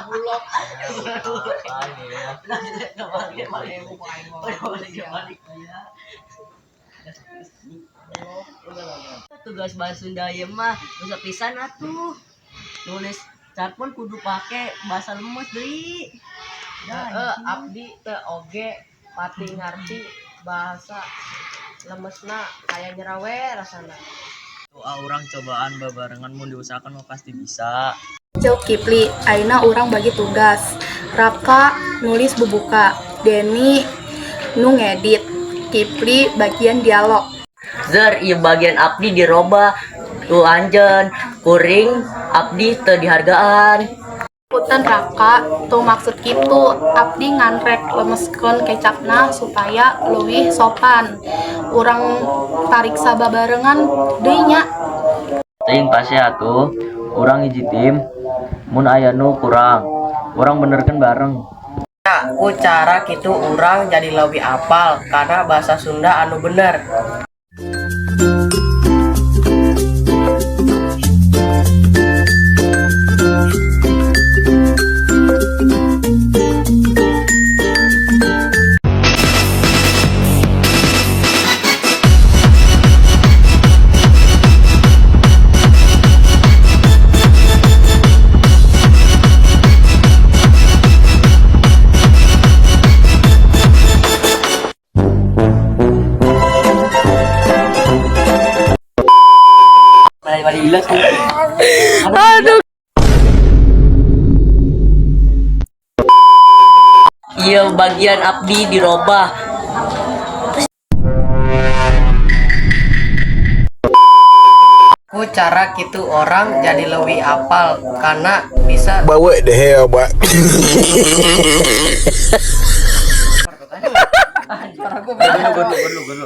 Bulog. Tugas bahasa Sunda ieu mah bisa pisan atuh. Nulis carpon kudu pake bahasa lemes deui. Heeh, abdi teu oge pati ngarti bahasa lemesna aya nyerawe rasana. Doa urang cobaan babarengan mun diusahakan mah pasti bisa. Ceuk Kipli, ayeuna urang bagi tugas. Raka nulis bubuka, Deni nu ngedit, Kipli bagian dialog. Zer ieu bagian abdi dirobah ku anjeun kuring abdi teu dihargaan. Punten Raka, teu maksud kitu, abdi ngan rek lemeskeun kecapna supaya leuwih sopan. Urang pariksa babarengan deui nya. Teuing pasti atuh, urang hiji tim, mun aya nu kurang, urang benerkeun bareng. Ku cara kitu urang jadi leuwih apal kana bahasa Sunda anu bener. Ieu bagian abdi dirobah. Ku cara kitu orang jadi leuwih apal kana bisa But what the hell, boy? Gelu gelu gelu.